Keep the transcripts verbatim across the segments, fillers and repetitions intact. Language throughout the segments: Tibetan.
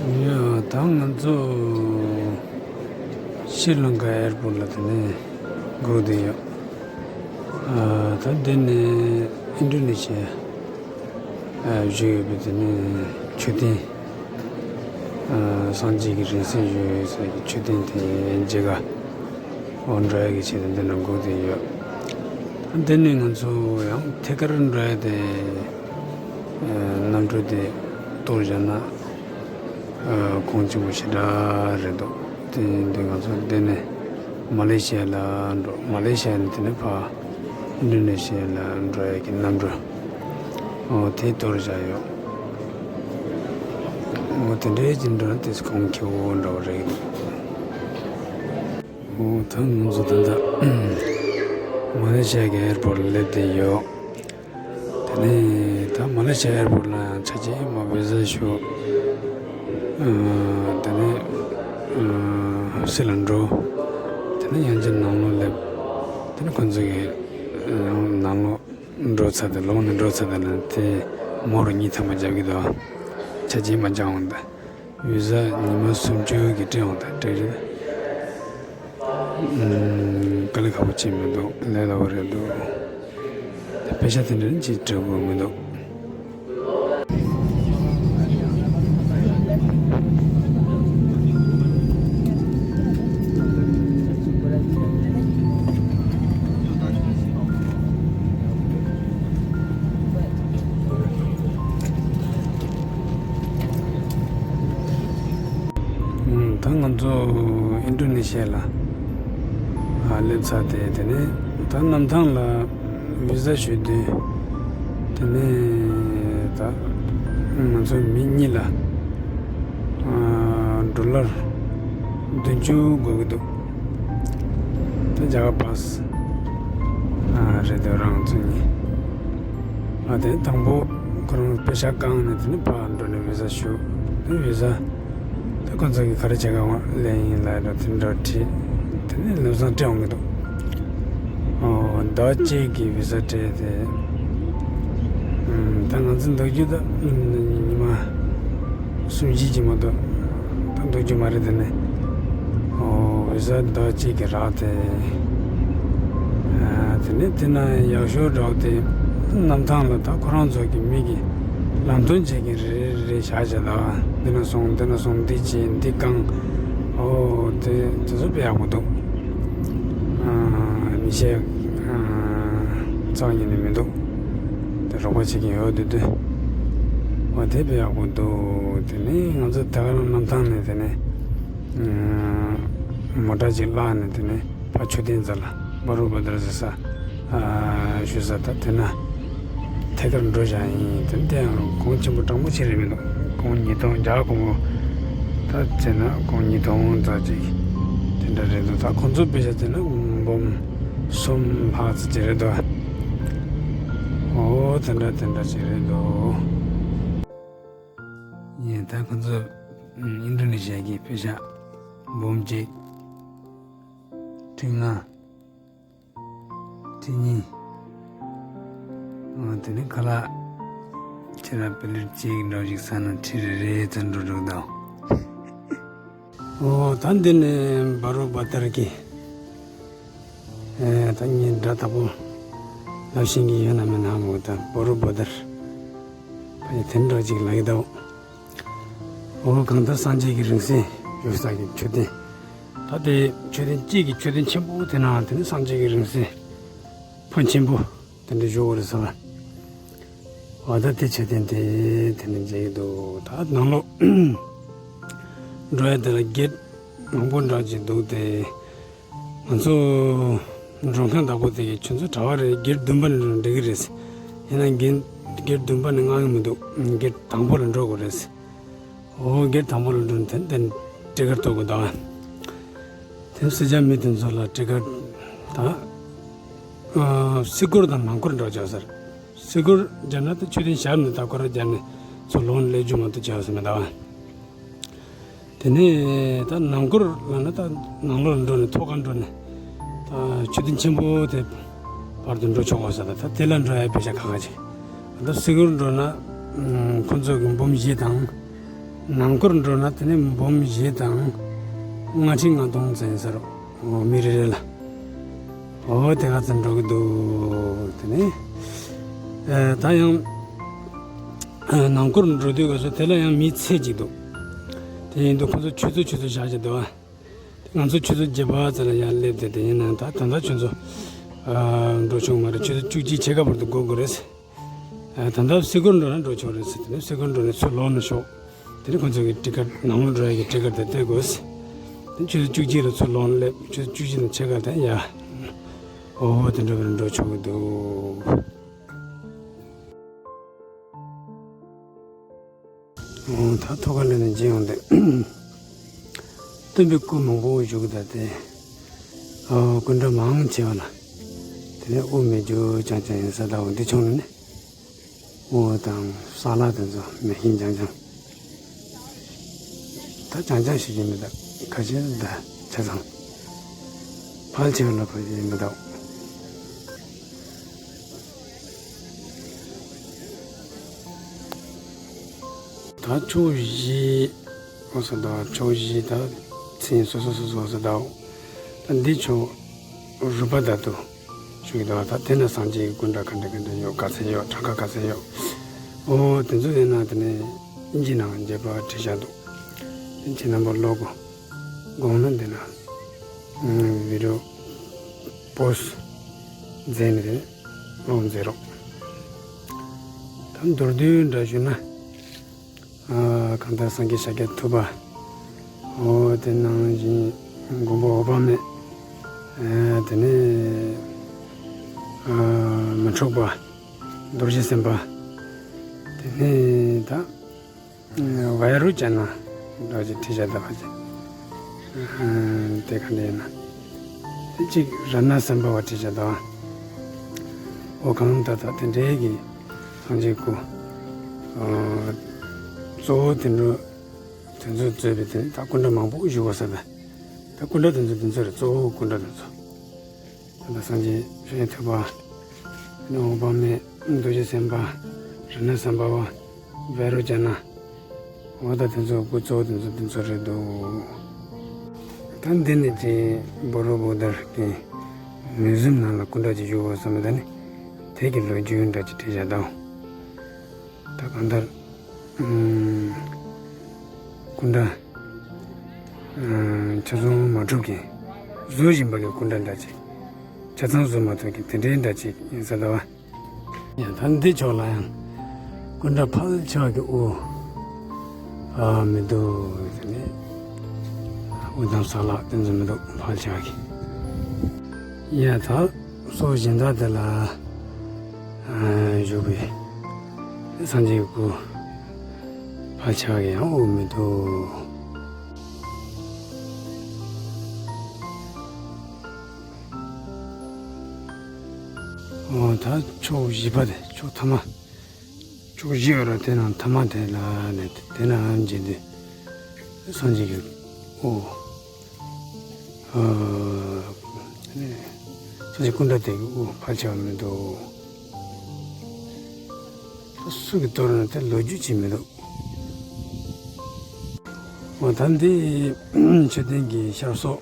ཡ། ད་ང་ཚོ་ཤྲི་ལང་ཀ་ཨེར་པོར་ལ་དེ་ནས་སྒུག་བསྡད་ཡོད། ཨ། ད་འདི་ནས་ཨིན་ཌོ་ནེ་ཤི་ཡ། ཨ། བཞུགས་ཡོད་པའི་དེ་ནས་མཆོད་རྟེན། ཨ། སངས་རྒྱས་ཀྱི་རིང་བསྲེལ་བཞུགས་ཡོད་ས་ཀྱི་མཆོད་རྟེན་དེ་མཇལ་ག་འོ་འགྲོ་ཡ་གི་ཆེད་དུ་འདི་ན་སྒུག་བསྡད་ཡོད། ད་འདི་ནས་ང་ཚོ་ཡང་ཐད་ཀར་འགྲོ་ཡ་དེ། ཨ། གནམ་གྲུ་དེ་གཏོར་བཞག་ན། ཨ། གོང་ཆེན་པོ་ཞེ་དྲག་རེད་འདུག་དེ་འདི་ང་ཚོ་འདི་ནས་མ་ལེ་ཤི་ཡ་ལ་འགྲོ། མ་ལེ་ཤི་ཡ་ནས་དེ་ནས་ཕར་ཨིན་ཌོ་ནེ་ཤི་ཡ་ལ་འགྲོ་ཡ་གི་གནམ་གྲུ། འོ་དེ་གཏོར་བཞག་ཡོད། འོ་དེ་འདྲའི་ཅིག་འགྲོ་ན་དེ་གོང་ཁེ་པོ་འདྲ་བོ་རེད། འོ་ད་ང་ཚོ་ད་ལྟ་མ་ལེ་ཤི་ཡ་གི་ཨེར་པོར་ལ་སླེབས་བསྡད་ཡོད། དེ་ནས་ད་མ་ལེ་ཤི་ཡ་ཨེར་པོར་ལ་ཡང་ཆ་རྐྱེན་མ་བི་ཟ་ཞུ། ཨ། དེ་ནས་ཨ་སི་ལ་འགྲོ། དེ་ནས་ཡང་ཅིག་ནང་ལོགས་སླེབས། དེ་ནས་ཁོ་ཚོ་གི་ཨ་ནང་ལོགས་འགྲོ་ཚར་ཏེ། ལོག་ནས་འགྲོ་ཚར་ཏེ་ལ་དེ་མོ་རུ་གཉིས་ཐམ་པ་རྒྱབ་ཀྱི་འདུག་ཆ་རྐྱེན་མ་རྒྱག་འོང་ད། བི་ཟ་ཉི་མ་སུམ་ཅུ་གི་སྤྲད་འོང་ད་སྤྲད་རེད། ཨུམ། དཀའ་ལས་ཁག་པོ་ཅིག་མི་འདུག་ལས་སླ་པོ་རེད་འདུག་པེ་ཤ་དེ་འདྲ་ཅིག་སྤྲད་དགོས་མི་འདུག་ད་ང་ཚོ་ཨིན་ཌོ་ནེ་ཤི་ཡ་ལ་སླེབས་ཚར་ཏེ། དེ་ནས་ད་གནམ་ཐང་ལ་བི་ཟ་ཞུ་དུས། དེ་ནས་ད་ང་ཚོ་མི་གཉིས་ལ་ཨ་ཌོ་ལར་བདུན་ཅུ་དགོས་ཀྱི་འདུག་ད་རྒྱ་གར་བཱས་ཨ་རེད་འདུག་རང་ཚོ་གཉིས། ཨ། དེ་དང་པོ་ཁོ་རང་པེ་ཤ་བཀང་ནས། དེ་ནས་ཕར་འགྲོ་ནས་བི་ཟ་ཞུ། དེ་བི་ཟ་ད་ཁོ་ཚོ་གིས་ག་རེ་བྱེད་ག་ལེན་ཡིན་ལབ་རོགས་དེ་འདྲ་དྲིས། དེ་ནས་ལམ་སང་སྤྲད་འོང་གི་འདུག་ཨོ། ཟླ་གཅིག་གི་བི་ཟ་སྤྲད་དེ། ཨུམ། ད་ང་ཚོ་འདུག་རྒྱུ་ད་ཉི་མ་གསུམ་བཞི་ཅིག་མ་གཏོགས་ད་འདུག་རྒྱུ་མ་རེད། དེ་ནས་ཨོ་བི་ཟ་ཟླ་གཅིག་གི་རག་སྟེ། ཨ། དེ་ནས་དེ་ན་ཡག་ཤོས་འདྲ་བོ་དེ་གནམ་ཐང་ལ་ད་ཁོ་རང་ཚོ་གི་མི་གི་ལམ་སྟོན་བྱེད་མཁན་རེ་རེ་བཞག་བྱས། ད་འདི་ན་སོང་། འདི་ན་སོང་། འདི་བྱེད། འདི་བཀང་། ཨོ་དེ་དེ་ཚོ་དཔེ་ཡག་པོ་འདུག་ཨ། མི་ཤེས། ཨ། རྩ་བ་ཉིད་ནས་མི་འདུག་དེ་རོགས་པ་བྱེད་མཁན་ཡོད་དེ་དུས། ཨོ་དེ་དཔེ་ཡག་པོ་འདུག་དེ་ནས་ང་ཚོ་ད་ག་རང་གནམ་ཐང་ནས་དེ་ནས་ཨ་མོ་ཊ་ཅིག་བརླགས་ནས། དེ་ནས་ཕར་མཆོད་རྟེན་རྩ་ལ་བ་རུ་བྷ་དར་ཟེར་ས། ཨ། ཞུ་ས། ད་དེ་ན་ཐད་ཀར་འགྲོ་བཞག་ཡིན། དེ་དེ་ཡང་གོང་ཆེན་པོ་གྲངས་མང་ཆེ་རེད་མི་འདུག་གོང་ཉིས་སྟོང། རྒྱ་གར་གོང་པོ་ད་བྱས་ན་གོང་ཉིས་སྟོང་ཙམ་ཅིག་དེ་འདྲ་རེད་འདུག་ད་ཁོང་ཚོ་པེ་ཤ་བྱས་ན་འབུམ་གསུམ་ལྷག་ཙམ་ཅིག་རེད་འདུག་ཨོ་དེ་འདྲ་དེ་འདྲ་ཅིག་རེད་འདུག་ཡིན། ད་ཁོང་ཚོ་ཨིན་ཌོ་ནེ་ཤི་ཡ་གི་པེ་ཤ་འབུམ་གཅིག་ཁྲི་ལྔ། ཁྲི་གཉིས། ཨ། དེ་ནས་ཁ་ལག་ཁྱེད་རང་པེ་ལེཊ་གཅིག་འདྲ་ཞིག་ཟ་ན་ཁྲི་རེ་རེ་ཙམ་འགྲོ་འགྲོ་གི་འདུག་ཨོ་ད་འདི་ནས་བ་རུ་བྷ་དར་གྱི། ཨེ། ད་ངས་སྒྲ་དག་པོ་ལབ་ཤེས་ཀྱི་ཡོད་ན་མེད་ན་མོ། ད་བ་རུ་བྷ་དར་ཕ་ཡི་དེ་འདྲ་ཅིག་ལབ་ཀྱི་འདུག་ཨོ་གང་ལྟར་སངས་རྒྱས་ཀྱི་རིང་བསྲེལ་ཡོད་ས་ཀྱི་མཆོད་རྟེན། ད་དེ་མཆོད་རྟེན་གཅིག་གི་མཆོད་རྟེན་ཆེན་པོ་དེ་ནང་དེ་ནི་སངས་རྒྱས་ཀྱི་རིང་བསྲེལ་ཕོན་ཆེན་པོ་དེ་འདྲ་བཞུགས་ཡོད་རེད་ཟེར་བ། ཨོ་ད་དེ་མཆོད་རྟེན་དེ་དེ་འདྲ་མཇལ་གྱི་འདུག་ད་ནང་ལོགས་འགྲོ་ཡ་དེ་ལ་གེ་ཊི་མང་པོ་འདྲ་ཅིག་འདུག་སྟེ། ང་ཚོ་འགྲོ་མཁན་བདག་པོ་དེ་གིས་ཁྱོད་ཚོ་གྲྭ་པ་རེད། གེ་ཊི་བདུན་པ་ནས་འགྲོ་འགྲིག་གི་རེད། ཡིན་ན་གེ་ཊི་གེ་ཊི་བདུན་པ་ནས་མངགས་ཀྱི་མི་འདུག་གེ་ཊི་དང་པོ་ལ་འགྲོ་དགོས་རེད། ཨོ་གེ་ཊི་དང་པོ་ལ་འགྲོ་ན་དེ་དེ་ཊི་ཀེ་ཊི་གཏོང་དགོས་འདུག་དེ་སེར་སྐྱ་མི་དེ་ཚོ་ལ་ཊི་ཀེ་ཊི་དང་། ཨ། སི་ཀུར་དང་ནང་སྐོར་འགྲོ་ཆོག་ཟེར། སི་ཀུར་བརྒྱབ་ན་ད་མཆོད་རྟེན་ཞབས་ནས་ད་སྐོར་ར་བརྒྱབ་ནས་ཚུར་ལོག་ནས་སླེབས་རྒྱུ་མ་གཏོགས་བྱས་ཟེར་མི་འདུག་དེ་ནས་ད་ནང་སྐོར་ལབ་ན་ད་ནང་ལོགས་ལ་འགྲོ་ནས་ཐོག་ཁར་འགྲོ་ནས་ད་མཆོད་རྟེན་ཆེན་པོ་དེ་བར་དུ་འགྲོ་ཆོག་གོ་ཟེར། ད་ད་དེ་ལ་འགྲོ་ཡ་པེ་ཤ་ཁག་ཁག་ཅིག་ད་སི་ཀུར་འགྲོ་ན་ཁོ་ཚོ་གི་འབུམ་བཞི་དང་ ནང་སྐོར་འགྲོ་ན་དེ་ནི་འབུམ་བཞི་དང་ལྔ་ཁྲི་ལྔ་སྟོང་ཙམ་ཡིན་ས་རེད། འོ་མི་རེ་རེ་ལ། འོ་དེ་ག་ཙམ་འགྲོ་གི་འདུག་དེ་ནི་ཨ་ད་ཡང་ཨ་ནང་སྐོར་འགྲོ་དུས་སྐབས་སུ་དེ་ལ་ཡང་མི་ཚད་ཅིག་འདུག་དེ་ཡིན་དུས་ཁོ་ཚོ་ཆུ་ཚོད་ཆུ་ཚོད་བཞག་བཞག་འདུག་ཨ། ང་ཚོ་ཆུ་ཚོད་བརྒྱད་པ་ཙམ་ལ་ཡར་སླེབས་ཏེ། དེ་ཡིན་ན་ད་ད་ལྟ་ཁྱོད་ཚོ་ཨ་འགྲོ་ཆོག་མ་རེད། ཆུ་ཚོད་བཅུ་གཅིག་ཕྱེད་ཀ་བར་དུ་འགོར་དགོས་རེད། ཨ་ད་ལྟ་སི་ཀོར་འགྲོ་ན་འགྲོ་ཆོག་རེད་ཟེར། དེ་ནས་སི་ཀོར་འགྲོ་ནས་ཚུར་ལོག་ན་ཤོག་དེ་ནས་ཁོང་ཚོ་གི་ཊི་ཀེ་ཊི་ནང་ལོགས་འགྲོ་ཡ་གི་ཊི་ཀེ་ཊི་དེ་སྟེར་དགོས། དེ་ཆུ་ཚོད་བཅུ་གཅིག་ལ་ཚུར་ལོག་ན་སླེབས། ཆུ་ཚོད་བཅུ་གཅིག་དང་ཕྱེད་ཀ་དེ་ཡ། འོ་དེ་འདྲ་བར་འགྲོ་ཆོག་གི་འདུག་འོ་ད་ཐོག་ཁ་ལ་ནས་མཇལ་ཡོང་དུས། སྟོན་པའི་སྐུ་མང་པོ་བཞུགས་ཀྱི་འདུག་སྟེ། ཨོ་སྐུ་འདྲ་མང་ཆེ་བ་ལ། དེ་ནས་དབུ་མེད་རྒྱུ་རྐྱང་རྐྱང་ཡིན་ས་འདྲ་བོ། འདི་ཕྱོགས་ནས་ནི། དབུ་དང་ས་ལ་དེ་ཚོ་མེད་མཁན་རྐྱང་རྐྱང་། ད་རྐྱང་རྐྱང་ཞིག་ཡིན་མི་འདུག་ཁ་ཤས་ད་ཆ་ཚང་། ཕལ་ཆེ་བ་ལ་ཕལ་ཆེར་ཡིན་མི་འདུག་ད་ཕྱོགས་བཞི་འོ་ས་ད་ཕྱོགས་བཞི་ད་མཚན་སོ་སོ་སོ་སོ་འོ་ས་ད་འོ། ད་འདི་ཕྱོགས་རུ་པ་ད་དུ་ཞུགས་ད། ད་དེ་ན་སངས་རྒྱས་ཀྱི་སྐུ་འདྲ་ག་འདྲ་ག་འདྲ་ཡོད། ག་ཚད་ཡོད། གྲངས་ཀ་ག་ཚད་ཡོད། འོ་དེ་ཚོ་ཡིན་ན་དེ་ནས་ཨིན་ཇི་ནང་རྒྱས་པ་བྲིས་བཞག་འདུག་ཁྱེད་རྣམ་པ་ཀློག་དགོས་དགོངས་ན་འདི་ན་ཨ་བི་ཌི་ཡོ་པོ་སི་ཊི་མཛད་ནས་དེ་ནས་ཀློག་མཛད་རོགས། ད་མདོར་བསྡུས་འདྲ་ཞུ་ན། ཨ་གང་ལྟར་སངས་རྒྱས་ཤཱཀྱ་ཐུབ་པ། འོ་དེ་ནང་བཞིན་མགོན་པོ་འོད་དཔག་མེད། ཨ་དེ་ནས་ཨ་མི་འཁྲུགས་པ། རྡོ་རྗེ་སེམས་དཔའ། དེ་ནས་ད་བཻ་རོ་ཙ་ན་འདྲ་ཅིག་བྲིས་བཞག་འདུག་པ་ཅིག་དེ་ག་འདྲ་ཡིན་ན། དེ་གཅིག་རཏྣ་སམ་བྷ་ཝ་བྲིས་བཞག་འདུག་འོ་གང་ལྟར་ད་དེ་འདྲའི་གི་སངས་རྒྱས་སྐུ། ཨ་གཙོ་བོ་དེ་འདྲ་དེ་ཚོ་གཙོས་པའི་དེ་ད་སྐུ་འདྲ་མང་པོ་བཞུགས་པ་ས་ད། ད་སྐུ་འདྲ་དེ་ཚོ་དེ་ཚོ་རེད། གཙོ་བོ་སྐུ་འདྲ་དེ་ཚོ། ད་ལྟ་སངས་རྒྱས་ཤཱཀྱ་ཐུབ་པ། འོད་དཔག་མེད། རྡོ་རྗེ་སེམས་དཔའ། རཏྣ་སམ་བྷ་ཝ། བཻ་རོ་ཙ་ན། འོ་ད་དེ་ཚོ་སྐུ་གཙོ་བོ་དེ་ཚོ་དེ་ཚོ་རེད་འདུག་ད་འདི་ནས་ཅིག་བྷོ་རོ་བྷུ་དྷ་གི་མིའུ་ཛི་ཡམ་ནང་ལ་སྐུ་འདྲ་ཅིག་བཞུགས་པ་སོང་། ད་ནི་དེ་གི་ལོ་རྒྱུས་འདྲ་ཅིག་བྲིས་བཞག་འདུག་ད་གང་ལྟར་ཨམ་སྐུ་འདྲ་ཨམ་ཆ་ཚང་མ་གྲུབ་ཀྱི། བཟོ་བཞིན་པ་གི་སྐུ་འདྲ་འདྲ་ཅིག་ཆ་ཚང་བཟོ་མ་ཐུབ་ཀྱི་དེ་འདྲའི་འདྲ་ཅིག་ཡིན་ས་འདུག་པ། ཡང་ད་འདི་ཕྱོགས་ལ་ཡང་སྐུ་འདྲ་ཕལ་ཆེ་བ་གི་དབུ་ཨ་མི་འདུག་དེ་ནས་དབུ་དང་ས་ལ་དེ་ཚོ་མི་འདུག་ཕལ་ཆེ་བ་གི། ཡང་ད་སོ་གཞན་དག་དེ་ལ་ཨ་བཞུགས་པའི་སངས་རྒྱས་སྐུ་ཕལ་ཆེ་བ་གི་ཡང་དབུ་མི་འདུག་འོ་ད་ཕྱོགས་བཞི་པ་དེ། ཕྱོགས་ཐ་མ། ཕྱོགས་བཞི་ཡོད་ར། དེ་ནང་ཐ་མ་དེ་ལ་ནས་དེ་ནང་འཇིག་རྟེན་སངས་རྒྱས་ཀྱི་དབུ། ཨ་སངས་རྒྱས་སྐུ་འདྲ་དེ་གི་དབུ་ཕལ་ཆེ་བ་མི་འདུག་ད་སུ་གིས་གཏོར་ན་དེ་ལོ་རྒྱུས་ཅིག་མི་འདུག་འོ་ད་འདི་མཆོད་རྟེན་གྱི་ཤར་སོགས།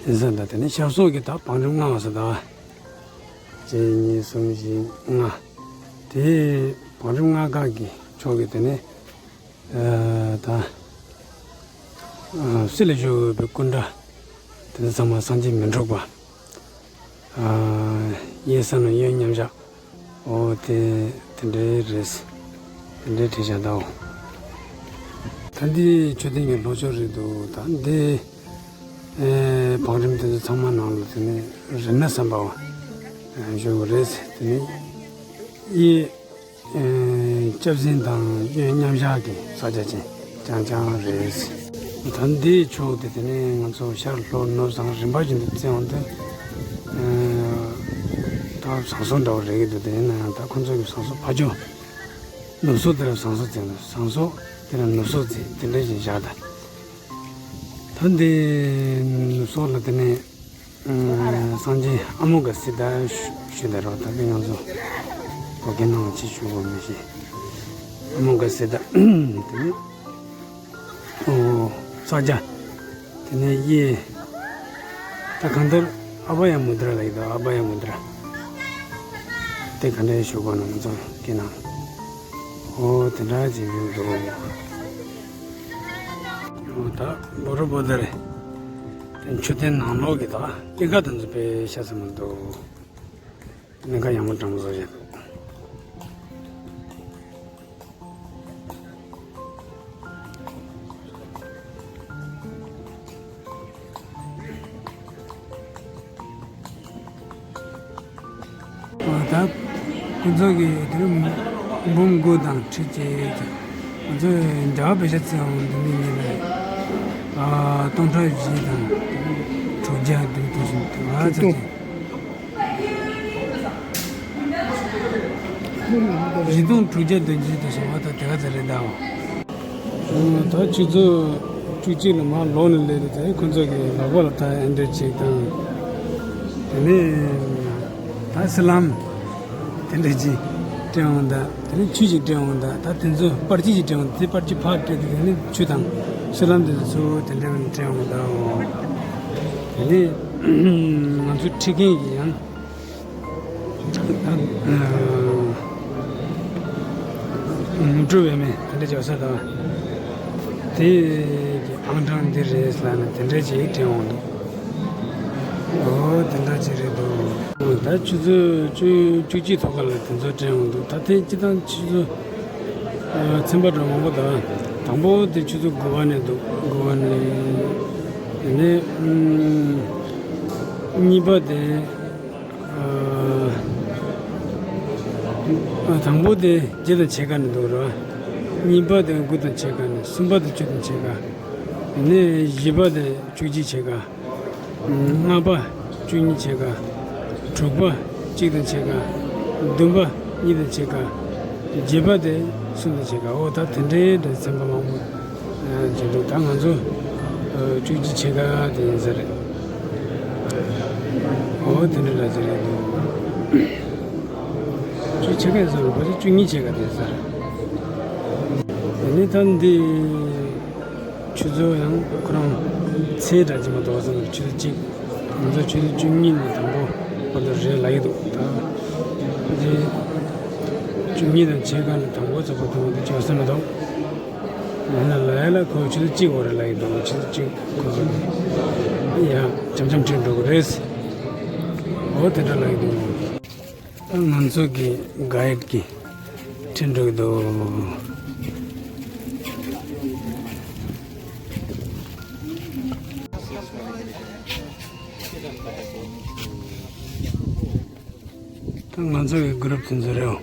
དེ་ཚོ་ད་དེ་ནས་ཤར་སོགས་ཀྱི་ད་བང་རིམ་ལྔ་བ་ས་ད། གཅིག་གཉིས་གསུམ་བཞི་ལྔ། དེ་བང་རིམ་ལྔ་ག་གི་ཕྱོགས་ཀྱི་དེ་ནས་ཨ་ད་ཨ་སྲིད་ལ་བཞུགས་པའི་སྐུ་འདྲ་དེ་ཚོ་ཚང་མ་སངས་རྒྱས་མི་འཁྲུགས་པ། ཨ་གཡས་ས་ན་གཡོན་མཉམ་བཞག་འོ་དེ་དེ་འདྲའི་རེད། དེ་འདྲའི་བྲིས་བཞག་འདུག་ད་འདི་མཆོད་རྟེན་གྱི་ལྷོ་ཕྱོགས་རེད་འདུག་ད་འདི་ཨེ་བང་རིམ་དེ་ཚོ་ཚང་མ་ནང་ལ་དེ་ནས་རཏྣ་སམ་བྷ་ཝ་བཞུགས་པ་རེད། དེ་ནས་གཡས་ཨེ་སྐྱབས་སེང་དང་གཡོན་མཉམ་བཞག་གི་ས་ཆ་ཅན་རྐྱང་རྐྱང་རེད། ད་འདིའི་ཕྱོགས་དེ་དེ་ནས་ང་ཚོ་ཤར་ལྷོ་ནུབ་བྱང་རིམ་པ་བཞིན་དུ་བརྩི་འོང་དུས། ཨ་ད་བྱང་སོག་འདྲ་བོ་རེད་ཀྱི་འདུག་དེ་ཡིན་ན་ཡང་ད་ཁོང་ཚོ་གི་བྱང་སོག་ཕ་ཇོ། ནུབ་སོག་དེ་ལ་བྱང་སོག་བརྩི་འདུག་བྱང་སོག་དེ་ལ་ནུབ་སོག་བརྩི་དེ་འདྲ་ཞིག་བཞག་ད། ད་འདི་ནུབ་སོག་ལ་དེ་ནས་ཨ་སངས་རྒྱས་ཨ་མོ་ག་སི་ཏ་ཞུ་ཞུ་ད་རོགས། ད་གིན་ང་ཚོ་བོད་སྐད་ནང་ཅི་ཞུ་དགོས་མི་ཤེས། ཨ་མོ་ག་སི་ཏ་དེ་ནས། ཨོ། ས་སྐྱ། དེ་ནས་གཡས། ད་གང་ལྟར་ཨ་བྷ་ཡ་མུ་དྲ་ལ་ཡིན་ད། ཨ་བྷ་ཡ་མུ་དྲ། དེ་ག་འདྲའི་བཞུགས་པ་ནང་ཚོ་སྐྱེ་ན། ཨོ་དེ་འདྲ་ཅིག་ཡོད་འགྲོ། ཨོ་ད་བོ་རོ་བོ་དར། མཆོད་རྟེན་ནང་ལོགས་ཀྱི་ད་སྐྱེ་འགག་དེ་ཚོ་དཔེ་ཤ་ཚ་མི་འདུག་གནད་འགག་ཡང་མོ་དྲང་མོ་བཟོ་བཞག་འདུག་ད་ཁོང་ཚོ་གི་དེ་རིང་འབུམ་དགུ་དང་ཁྲི་གཅིག་ང་ཚོས་འདྲ་བ་བེ་ཤ་ཚེ་འོང་འདི་མི་གཉིས་ལ་སྟོང་ཕྲག་བཞི་དང་དྲུག་བརྒྱ་བདུན་དུ་ཞིག་དུ་ང་ཚོ་བཞི་སྟོང་དྲུག་བརྒྱ་བདུན་ཅུ་དུ་ཞིག་ང་ཚོ་དེ་ག་ཚོད་རེད་ད། ད་ཆུ་ཚོད་བཅུ་གཅིག་ལ་མར་ལོག་ནས་སླེབས་རེད་དེ་ཁོང་ཚོ་གི་ལག་པ་ལ་ད་ཨེ་འདྲ་ཅིག་དང་། དེ་ནས་ད་སི་ལམ་དེ་འདྲ་ཅིག་སྤྲད་འོང་ད། དེ་ནས་ཆུ་ཞིག་སྤྲད་འོང་ད། ད་དེ་ཚོ་པར་ཆས་ཞིག་སྤྲད་འོང་ད། དེ་པར་ཆས་ཕར་སྤྲད་དེ་དེ་ནས་ཆུ་དང་སི་ལམ་དེ་ཚོ་དེ་འདྲ་བའི་སྤྲད་འོང་ད། དེ་ནས་ང་ཚོ་ཁྲིད་མཁན་གྱི་ཡང་། ངུ་འགྲོ་བའི་མི་དེ་འདྲ་བྱ་ས་དང་། དེ་གི་ཨང་གྲངས་འདི་རེད་ལབ་ནས་དེ་འདྲ་ཅིག་དྲན་འོང་འདུག་ཨོ་དེ་འདྲ་ཅིག་རེད་འདུག་ད་ཆུ་ཚོད་བཅུ་བཅུ་གཅིག་ཐོག་ཁ་ལ་དེ་ཚོ་དྲན་འོང་འདུག་ད་དེ་སྤྱི་བཏང་ཆུ་ཚོད་ཚན་པ་འདྲ་མང་པོ་དང་། དང་པོ་དེ་ཆུ་ཚོད་དགུ་པ་ནས་འདུག་དགུ་པ་ནས། དེ་ནས་གཉིས་པ་དེ། ཨ། དང་པོ་དེ་བརྒྱད་དང་ཕྱེད་ཀ་ནས་འདུག་ར། གཉིས་པ་དེ་དགུ་དང་ཕྱེད་ཀ་ནས། གསུམ་པ་དེ་བཅུ་དང་ཕྱེད་ཀ། དེ་ནས་བཞི་པ་དེ་བཅུ་གཅིག་ཕྱེད་ཀ། ལྔ་པ་བཅུ་གཉིས་ཕྱེད་ཀ། དྲུག་པ་གཅིག་དང་ཕྱེད་ཀ། བདུན་པ་གཉིས་དང་ཕྱེད་ཀ། བརྒྱད་པ་དེ་གསུམ་དང་ཕྱེད་ཀ། འོ་ད་དེ་འདྲའི་འདྲ་ཚན་པ་མང་པོ། ཨ། བྱེད་འདུག་ད་ང་ཚོ་ཨ་བཅུ་གཅིག་ཕྱེད་ཀ་དེ་ཡིན་ས་རེད། འོ་དེ་འདྲ་འདྲ་ཅིག་རེད་འདུག་བཅུ་གཅིག་ཕྱེད་ཀ་ཡིན་ས་རེད། ཕལ་ཆེར་བཅུ་གཉིས་ཕྱེད་ཀ་དེ་ཡིན་ས་རེད། དེ་ནས་ད་འདི་ཆུ་ཚོད་ཡང་ཁོ་རང་ཚེས་འདྲ་ཅིག་མ་གཏོགས་སོང་། ཆུ་ཚོད་གཅིག་ང་ཚོ་ཆུ་ཚོད་བཅུ་གཉིས་ནས་དང་པོ་བར་དུ་རེད་ལབ་ཀྱི་འདུག་ད་ཕལ་ཆེར་བཅུ་གཉིས་དང་ཕྱེད་ཀ་ནས་དང་པོ་ཚོགས་པ་ཐོན་པ་དེ་ཅོག་ས་མི་འདུག་ང་ལ་ལ་ཡ་ལ་ཁོ་ཆུ་ཚོད་གཅིག་འོ་རེད་ལབ་ཀྱི་འདུག་ཆུ་ཚོད་གཅིག་ཁོ་ཚོ་ཡ་འཆམ་འཆམ་ཁྲིད་འགྲོ་གི་རེད། འོ་དེ་འདྲ་ལབ་ཀྱི་འདུག་ད་ང་ཚོ་གི་གའེ་ཌི་གིས་ཁྲིད་འགྲོ་གི་འདུག་ད་ང་ཚོ་གི་གུ་རུབ་དེ་ཚོ་རེད།